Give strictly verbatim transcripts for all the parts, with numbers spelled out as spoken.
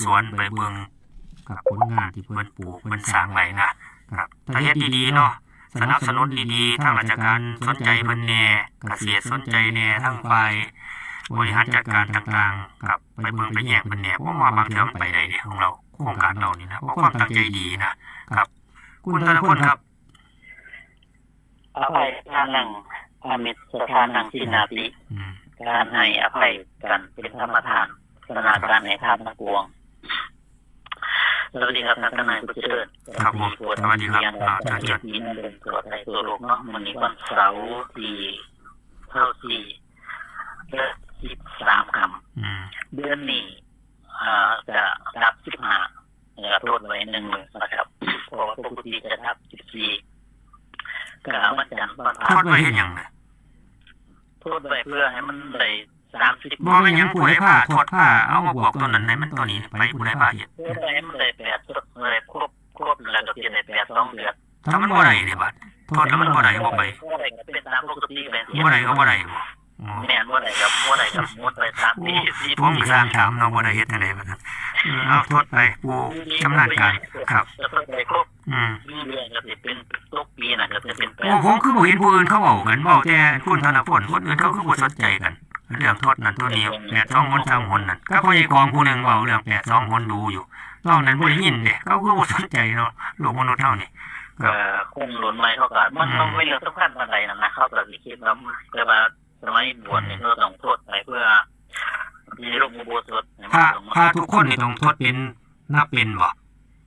สวนไปเบิ่ง ครับ ผลงานที่เพิ่นปลูกเพิ่นสร้างไว้นะครับ ถ้าเฮ็ดดีๆเนาะ สนับสนุนดีๆ ทางราชการสนใจเพิ่นแหน่ เกษตรสนใจแหน่ ทางฝ่ายบริหารจัดการต่างๆ ครับ ไปเบิ่งไปแยงเพิ่นแหน่ ผมว่าบางเทื่อมันไปได้เด้ของเรา โครงการเรานี่นะ เพราะความตั้งใจดีนะครับ คุณธนพลครับ อภัยทานัง อมิตรสถานัง สินาติ อืม การให้อภัยกันเป็นธรรมทาน ชนะการให้ทานทั้งปวง สวัสดีครับ ท่านทนายผู้เจริญ ครับผม สวัสดีครับ อ่า เจ้าเจิด ที่นั่งเดินตรวจไทยทั่วโลกเนาะ มื้อนี้วันเสาร์ที่เท่าสี่ เดือนสิบสามค่ำ อืม เดือนนี้ อ่า จะดับสิบห้า แล้วก็ทดไว้หนึ่งมื้อนะครับ เพราะว่าปกติจะดับสิบสี่ ก็วันจันทร์วันพฤหัส ทดไว้เฮ็ดหยังนะ ทดไว้เพื่อให้มันได้สามสิบ บ่แม่นหยัง ผู้ใดพาทดพาเอามาบวกตัวนั้นให้มันตัวนี้ไป ผู้ใดพาเฮ็ด เพื่อให้มันได้แปดทด เอ่อ ครบ ครบแล้วก็สิได้แปดสองเดือน ถ้ามันบ่ได้เด้บัด ทดแล้วมันบ่ได้ บ่ไป บ่ได้ก็เป็นตามปกติไป บ่ได้ก็บ่ได้บ่ อ๋อ แม่น บ่ได้ก็บ่ได้ก็หมดไปสามปี โอ้ สี่ปี ผมก็สร้างถามเนาะ บ่ได้เฮ็ดจั่งใดบัดนั้น เออ เอาทดไป ผู้ชำนาญการ ครับ จะทดไปครบ อืม มีเรื่องก็สิเป็นตกปีน่ะ ก็สิเป็นแปด โอ้ ผมคือบ่เห็นผู้อื่นเขาเว้ากัน เว้าแต่คุณธนพล คนอื่นเขาคือบ่สนใจกัน เรื่องทดนั่นทดนี้ แปดสองหนสามหนนั่น ก็พ่อใหญ่กองผู้หนึ่งเว้าเรื่องแปดสองหนดูอยู่ นอกนั้นบ่ได้ยินเด้ เขาคือบ่สนใจเนาะ โลกมนุษย์เฮานี่ ครับ เอ่อ คนรุ่นใหม่เขาก็ มัน อืม มันเป็นเรื่องสำคัญปานใดนั่นนะ เขาก็สิคิดว่า แต่ว่าสมัยบวชนี่ อืม เขาต้องทดไปเพื่อที่ลงอุโบสถให้มัน พระ สงบ พระทุกคนนี่ต้องทดเป็น นับเป็นบ่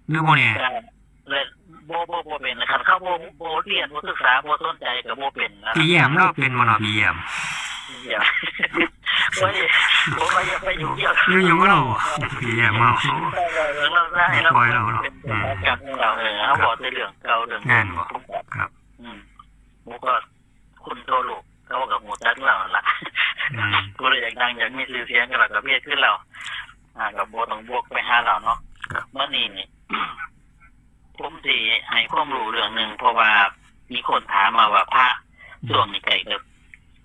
หรือบ่แน่ ก็เลย บ่ บ่ บ่เป็นนะ คันเขาบ่ บ่เรียน บ่ศึกษา บ่สนใจก็บ่เป็นนะ พี่แย้มเราเป็นบ่เนาะ พี่แย้ม เดี๋ยว โอ้ย ผมว่าอย่าไปยุ่งเกี่ยว อยู่ อยู่กับเราบ่ พี่แย้มเรา เราได้ เราปล่อยเราเนาะ เป็น อืม การของเรา เออ เขาบอกแต่เรื่องเก่า เรื่อง แม่นบ่ ครับ อืม ผมก็ คนทั่วโลกเขาก็ฮู้จักเราหั่นล่ะ อืม ผู้ใดอยากดังอยากมีชื่อเสียงก็ เราก็เฮ็ดคือเรา อ่า ก็บ่ต้องบวกไปหาเราเนาะ ครับ มื้อนี้นี่ ผมสิให้ความรู้เรื่องหนึ่ง เพราะว่ามีคนถามมาว่าพระ อืม ช่วงนี้ใกล้กับ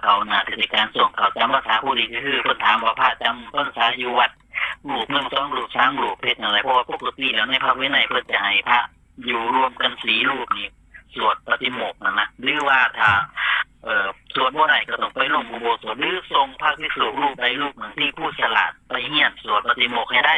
เข้าหน้าเทศกาลช่วงเข้าจำพรรษา ผู้นี้ก็คือเพิ่นถามว่าพระจำพรรษาอยู่วัด รูปหนึ่ง สองรูป สามรูป เฮ็ดจั่งใด เพราะว่าปกติแล้วในพระวินัยเพิ่นจะให้พระ อยู่รวมกันสี่รูปนี่ สวดปาฏิโมกข์นั่นนะ หรือว่าถ้า เอ่อ สวดบ่ได้ก็ต้องไปลงอุโบสถ หรือส่งพระภิกษุรูปใดรูปหนึ่งที่ผู้ฉลาดไปเฮียนสวดปาฏิโมกข์ให้ได้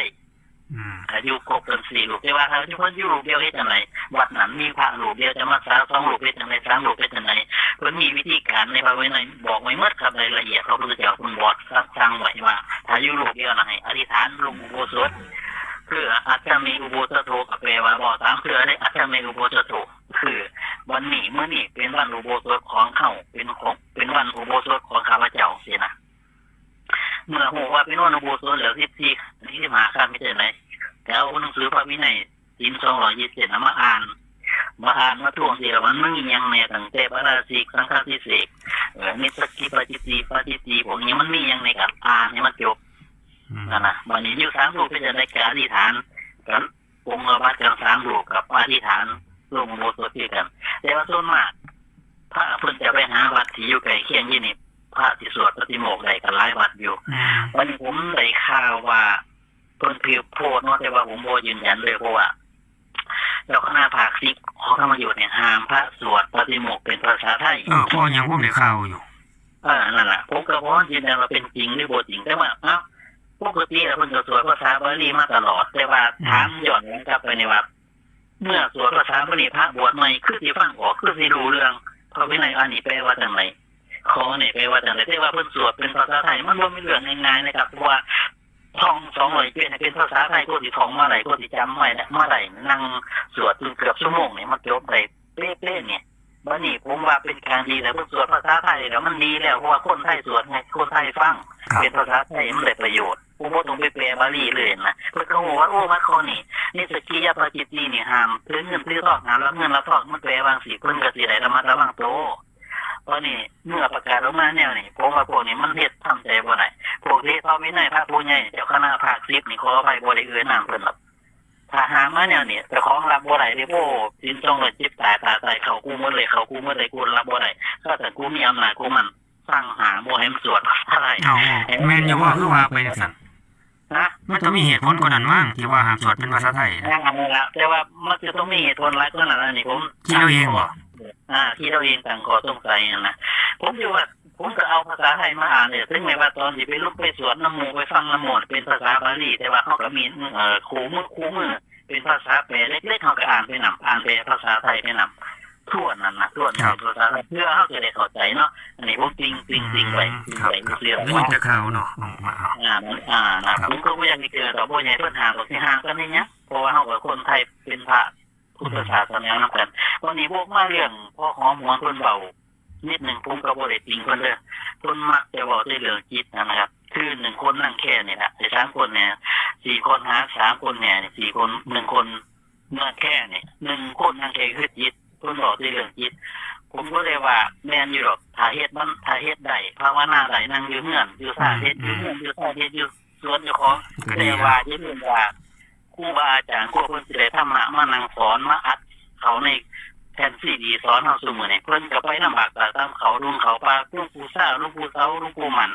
อืม อายุครบกันสี่รูป แต่ว่าถ้าเพิ่นอยู่รูปเดียวเฮ็ดจั่งใด วัดนั้นมีพระรูปเดียว จำพรรษาสองรูปเฮ็ดจั่งใด สามรูปเฮ็ดจั่งใด เพิ่นมีวิธีการในพระวินัยบอกไว้หมดครับ รายละเอียด พระพุทธเจ้าเพิ่นบอกสั่งไว้ว่า ถ้าอยู่รูปเดียวนะให้อธิษฐานลงอุโบสถ คืออัตตะเมอุโบสโถ ก็แปลว่าบ่สามเทื่อเด้ อัตตะเมอุโบสโถ คือวันนี้ มื้อนี้เป็นวันอุโบสถของเฮา เป็นของ เป็นวันอุโบสถของข้าพเจ้าสินะ เมื่อฮู้ว่าเป็นวันอุโบสถแล้ว สิบสี่ สิบห้าค่ำ มีแต่ไหน แต่เอาหนังสือพระวินัย ศีลสองร้อยยี่สิบเจ็ดน่ะมาอ่าน มาอ่านมาทวงสิว่ามันมีหยังแหน่ ตั้งแต่ปาราชิก สังฆาทิเสก เอ่อ นิสสกิปาจิตตี ปาจิตตี พวกนี้มันมีหยังแหน่ ก็อ่านให้มันจบ อืม นั่นน่ะ บัดนี้อยู่สามรูปเป็นจั่งใด ก็อธิษฐานกัน องค์ละวัดกันสามรูปกับอธิษฐานลงอุโบสถคือกัน แต่ว่าส่วนมาก พระเพิ่นจะไปหาวัดที่อยู่ใกล้เคียงอยู่นี่ พระที่สวดปาฏิโมกข์ได้ก็หลายวัดอยู่ อืม วันนี้ผมได้ข่าวว่า เพิ่นถือโพสต์เนาะ แต่ว่าผมบ่ยืนยันเลย เพราะว่า เจ้าคณะภาคสิบของธรรมยุทธ์เนี่ย ห้ามพระสวดปาฏิโมกข์เป็นภาษาไทย เออ เพราะหยังผมได้ข่าวอยู่ เออ นั่นล่ะ ผมก็บ่ยืนยันว่าเป็นจริงหรือบ่จริง แต่ว่า เอ้า ปกติแล้วเพิ่นก็สวดภาษาบาลีมาตลอด แต่ว่า อืม ถามย้อนหลังกลับไปนี่ว่า เมื่อสวดภาษาบาลี พระบวชใหม่คือสิฟังออก คือสิรู้เรื่อง พระวินัยอันนี้แปลว่าจั่งใด ข้อนี้แปลว่าจั่งใด แต่ว่าเพิ่นสวดเป็นภาษาไทย มันบ่แม่นเรื่องง่ายๆนะครับ เพราะว่าท่องสองร้อยเจ็ดให้เป็นภาษาไทย กว่าสิท่องมาได้ กว่าสิจำมาได้ มาได้ นั่งสวดจนเกือบชั่วโมงนี่ มันจบได้เป๊ะๆเนี่ย บัดนี้ผมว่าเป็นการดี แต่เพิ่นสวดภาษาไทยแล้วมันดีแล้ว เพราะว่าคนไทยสวดให้คนไทยฟัง ครับ เป็นภาษาไทยมันได้ประโยชน์ ผมบ่ต้องไปแปลบาลีเลยนะ เพิ่นก็ฮู้ว่า โอ้ มาข้อนี้ นิสสกิยปาจิตตีนี่ห้ามถือเงินถือทอง ห้ามลักเงินลักทอง มันแปลว่าจั่งซี้ เพิ่นก็สิได้ระมัดระวังตัว เพราะนี่เมื่อประกาศออกมาแนวนี้ ผมว่าพวกนี้มันเฮ็ดทำใจบ่ได้ พวกที่พระวินัยพระผู้ใหญ่เจ้าคณะภาคสิบนี่ ขออภัยบ่ได้เอ่ยนามเพิ่นหรอก ถ้าห้ามมาแนวนี้ เจ้าของรับบ่ได้เด้ โอ้ ศีลสองร้อยเจ็ดตาย ตาย ตาย เข้ากูหมดเลย เข้ากูหมดเลย กูรับบ่ได้ ถ้าแต่กูมีอำนาจกูมันสั่งห้ามบ่ให้มันสวดภาษาไทย เอา แม่นอยู่บ่ คือว่าไปจั่งซั่น นะ มันต้องมีเหตุผลกว่านั้นมั้ง ที่ว่าห้ามสวดเป็นภาษาไทยนะ นั่นแหละ แต่ว่ามันจะต้องมีเหตุผลหลายกว่านั้น อันนี้ผม คิดเอาเองบ่ อ่า คิดเอาเองตั้งข้อสงสัยนะ ผมคิดว่า ผมก็เอาภาษาไทยมาอ่านเนี่ย ถึงแม้ว่าตอนที่ไปลุกไปสวดนโม ไปฟังนโม เป็นภาษาบาลี แต่ว่าเขาก็มี เอ่อ คู่มือ คู่มือ เป็นภาษาแปลเล็กๆ เขาก็อ่านไปนำ อ่านแปลภาษาไทยไปนำ ทวนนั่นนะ ทวน ครับ เป็นภาษาไทย เพื่อเขาจะได้เข้าใจเนาะ อันนี้ผมติง ติง ติงไว้ อืม ติงไว้ ครับ ครับ เรื่อง ได้ยินแต่ข่าวเนาะ อืม อ่า อ่า นะ ครับ ผมก็บ่อยากให้เกิดดอก บ่อยากให้เพิ่นห่างดอก สิห่างกันนี่หยัง เพราะว่าเขาก็คนไทยเป็นพระพุทธศาสนานำกัน วันนี้วกมาเรื่องพ่อหอมหวนเพิ่นเว้านิดหนึ่ง ผมก็บ่ได้ติงเพิ่นเด้อ เพิ่นมักจะเว้าแต่เรื่องจิตนะครับ คือหนึ่งคนนั่งแค่นี่แหละ ไอ้สามคนเนี่ย สี่คนหาสามคนเนี่ย สี่คน หนึ่งคนนั่งแค่นี่ หนึ่งคนนั่งแค่คือจิต เพิ่นเว้าแต่เรื่องจิต ผมก็เลยว่าแม่นอยู่ดอก ถ้าเฮ็ดมัน ถ้าเฮ็ดได้ ภาวนาได้ นั่งอยู่เฮือน อยู่ซาเฮ็ดอยู่เฮือน อยู่ซาเฮ็ดอยู่สวนเจ้าของ ก็ดี แต่ว่าอย่าลืมว่า ครูบาอาจารย์ กว่าเพิ่นสิได้ธรรมะมานั่งสอน มาอัดเข้าในแผ่นซีดีสอนเฮาซุมื้อนี้ เพิ่นก็ไปลำบากตรากตรำ เข้าดงเข้าป่า หลวงปู่ซา หลวงปู่เสา หลวงปู่หมั่น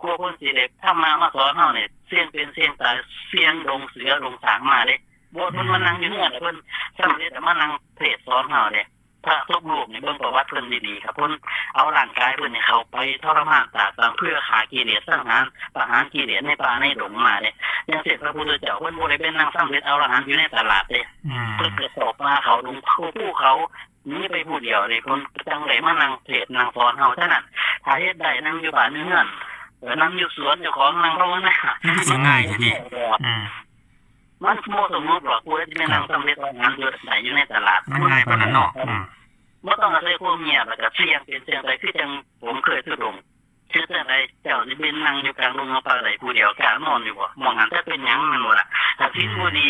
กว่าเพิ่นสิได้ธรรมะมาสอนเฮานี่ เสี่ยงเป็นเสี่ยงตาย เสี่ยงดงเสือดงช้างมาเด้ บ่เพิ่นมานั่งอยู่เฮือน เพิ่นสำเร็จแล้วมานั่งเทศน์สอนเฮาเด้ พระทุกรูปนี่เบิ่งประวัติเพิ่นดีๆ ครับ เพิ่นเอาร่างกายเพิ่นนี่เข้าไปทรมานตรากตรำ เพื่อฆ่ากิเลส สังหาร ประหารกิเลสในป่าในดงมาเด้ อย่างเช่นพระพุทธเจ้า เพิ่นบ่ได้ไปนั่งสำเร็จอรหันต์อยู่ในตลาดเด้ อืม เพิ่นก็เข้าป่าเข้าดง เข้าภูเขา หนีไปผู้เดียวเด้ เพิ่นจั่งได้มานั่งเทศน์นั่งสอนเฮา ฉะนั้น ถ้าเฮ็ดได้นั่งอยู่บ้านอยู่เฮือน เออ นั่งอยู่สวนเจ้าของ นั่งภาวนา มันคือสิง่ายแท้ติ อืม มันบ่สมมุติว่าผู้ใดสิไปนั่งสำเร็จอรหันต์อยู่ ได้อยู่ในตลาด มันง่ายปานนั้นเนาะ อืม บ่ต้องอาศัยความเงียบ แล้วก็เสี่ยงเป็นเสี่ยงตาย คือจั่งผมเคยทุดงค์ คือจั่งใดเจ้าสิไปนั่งอยู่กลางดงกลางป่าได้ผู้เดียว กล้านอนอยู่บ่ หม่องหั้นจักเป็นหยัง แม่นบ่ล่ะ ถ้าศีลบ่ดี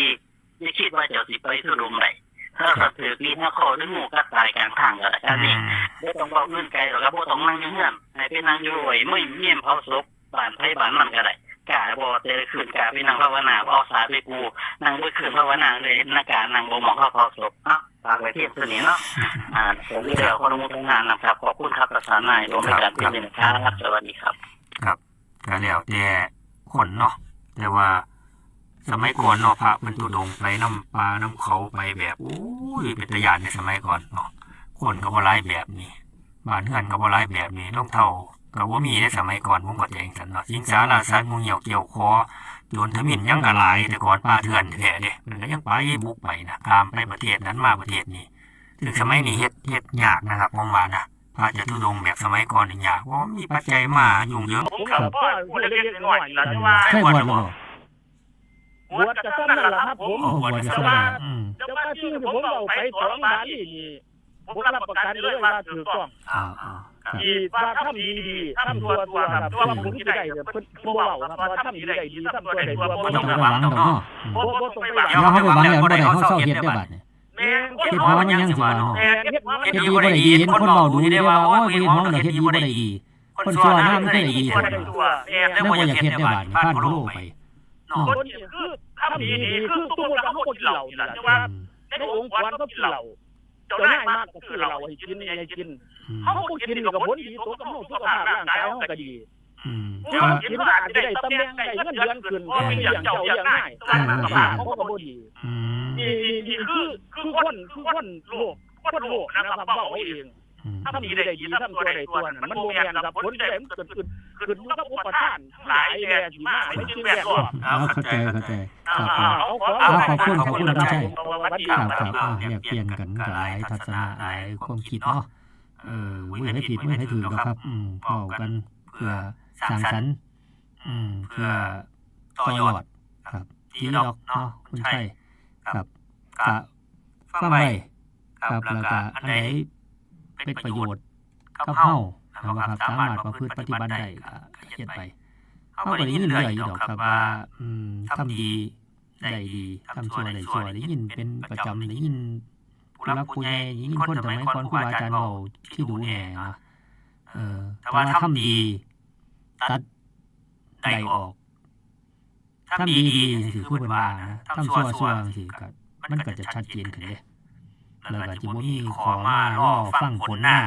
อย่าคิดว่าเจ้าสิไปทุดงค์ได้ ถ้า ครับ ถืกลิ้นหักคอหรืองูกัดตายกลางทางก็ได้ อันนี้ อืม บ่ต้องเว้าอื่นไกลดอกครับ บ่ต้องนั่งอยู่เฮือน ให้ไปนั่งอยู่ไอ้เมน เมนเผาศพ บ้านไผบ้านมันก็ได้ กล้าบ่แต่ละคืน กล้าไปนั่งภาวนา บ่เอาสาไปปู นั่งเบิดคืนภาวนาเลย หน้ากล้านั่งบ่หม่องเขาเผาศพ เอ้า ฝากไว้เพียงเท่านี้เนาะ อ่า ผมมีแล้วขออนุโมทนานำครับ ขอบคุณครับ ประสานนายรวมในการ ครับ เป็นหนึ่งครับ สวัสดีครับ ครับ ก็แล้วแต่คนเนาะ แต่ว่าสมัยก่อนเนาะ พระเพิ่นทุดงค์ไปนำป่านำเขาไปแบบ โอ้ย เป็นตาย้านในสมัยก่อนเนาะ คนก็บ่หลายแบบนี้ บ้านเฮือนก็บ่หลายแบบนี้ รองเท้าก็บ่มีในสมัยก่อน ผมเข้าใจจั่งซั้นเนาะ สิงสาราสัตว์ งูเงี้ยวเขี้ยวขอ โจรทมิฬหยังก็หลาย แต่ก่อนป่าเถื่อนแท้เด้ เพิ่นก็ยังไปบุกไปนะ ข้ามไปประเทศนั้นมาประเทศนี้ ซึ่งสมัยนี้เฮ็ด เฮ็ดยากนะครับ ผมว่านะ พระจะทุดงค์แบบสมัยก่อนนี่ยาก เพราะว่ามีปัจจัยมายุ่งเหยิง ผมก็พอฮู้เล็กๆน้อยๆนี่ล่ะ แต่ว่า เคยบวชหรือเปล่า บวชก็ส่ำนั่นล่ะครับผม อ๋อ บวชก็ส่ำนั่น แต่ว่า อืม แต่ว่าสิ่งที่ผมเว้าไปสองบาลีนี่ ผมรับประกันเลยว่าถูกต้อง อ่า อ่า ครับ ที่ว่าทำดีๆ ทำชั่วๆ ครับ แต่ว่าผลที่ได้เนี่ยเพิ่นบ่เว้าครับ ว่าทำดีได้ดี ทำชั่วได้ชั่ว บ่ต้องไปหวังดอกเนาะ อืม บ่ บ่ต้องไปหวัง เดี๋ยวเฮาไปหวังแล้วบ่ได้ เฮาเซาเฮ็ดได้บาดนี้ แม่น เฮ็ดหวังมันยังสิว่าเนาะ แม่น เฮ็ดหวัง เฮ็ดดีบ่ได้ดี เห็นคนเว้าดูอยู่เด้ว่า โอ้ย บ่เฮ็ดหวังดอก เฮ็ดดีบ่ได้ดี คนชั่วนะมันเคยได้ดี คนชั่ว แม่น แล้วบ่อยากเฮ็ดได้บาดนี้ พลาดโลกไป เนาะ คนนี่คือทำดีนี่คือสมมุติว่าเฮาบ่กินเหล้านี่ล่ะ แต่ว่า อืม ในองค์กรเขากินเหล้า เจ้านายมากก็ซื้อเหล้าให้กิน ให้กิน อืม เฮาบ่กินนี่ก็ผลดีตกกับเฮา สุขภาพร่างกายเฮาก็ดี อืม เฮากินก็อาจจะได้ตำแหน่ง ได้เงินเดือนขึ้น เพราะไปเลี้ยงเจ้าเลี้ยงนาย แต่ว่ามันก็บาป เขาก็บ่ดี อืม นี่ นี่ นี่คือ คือคน คือคนโลภ คนโลภนะครับ เว้าเอาเอง อืม ทำดีได้ดี ทำชั่วได้ชั่วนั่น มันบ่แม่นครับ ผลที่ได้มันเกิดขึ้น ขึ้นอยู่กับอุปทานทั้งหลายแหล่ที่มาในสิ่งแวดล้อม เอา เข้าใจ เข้าใจ ครับ อ่า เอา ขอ เอา ขอบคุณ ขอบคุณ อาจารย์ชัย สวัสดีครับ ครับ ครับ อ่า แลกเปลี่ยนกันก็หลายทัศนะ หลายความคิดเนาะ เออ บ่มีไผผิด บ่มีไผถูกดอกครับ อืม เว้ากันเพื่อสร้างสรรค์ อืม เพื่อต่อยอด ครับ ดีดอกเนาะ คุณชัย ครับ ก็ฟังไว้ ครับ แล้วก็อันใดเป็นประโยชน์กับเฮา นะครับ สามารถประพฤติปฏิบัติได้ก็เฮ็ดไป เฮาก็ได้ยินเรื่อยอยู่ดอกครับว่า อืม ทำดีได้ดี ทำชั่วได้ชั่ว ได้ยินเป็นประจำ ได้ยินผู้หลักผู้ใหญ่ ได้ยินคนสมัยก่อนครูบาอาจารย์เว้าที่ดูแน่นะ เออ แต่ว่าทำดีตัดได้ออก ทำดีๆ จังซี้ คือเพิ่นว่านะ ทำชั่วๆ จังซี้ ก็ มันก็จะชัดเจนขึ้นเด้ แล้วก็สิบ่มีข้อมารอฟังผลหน้า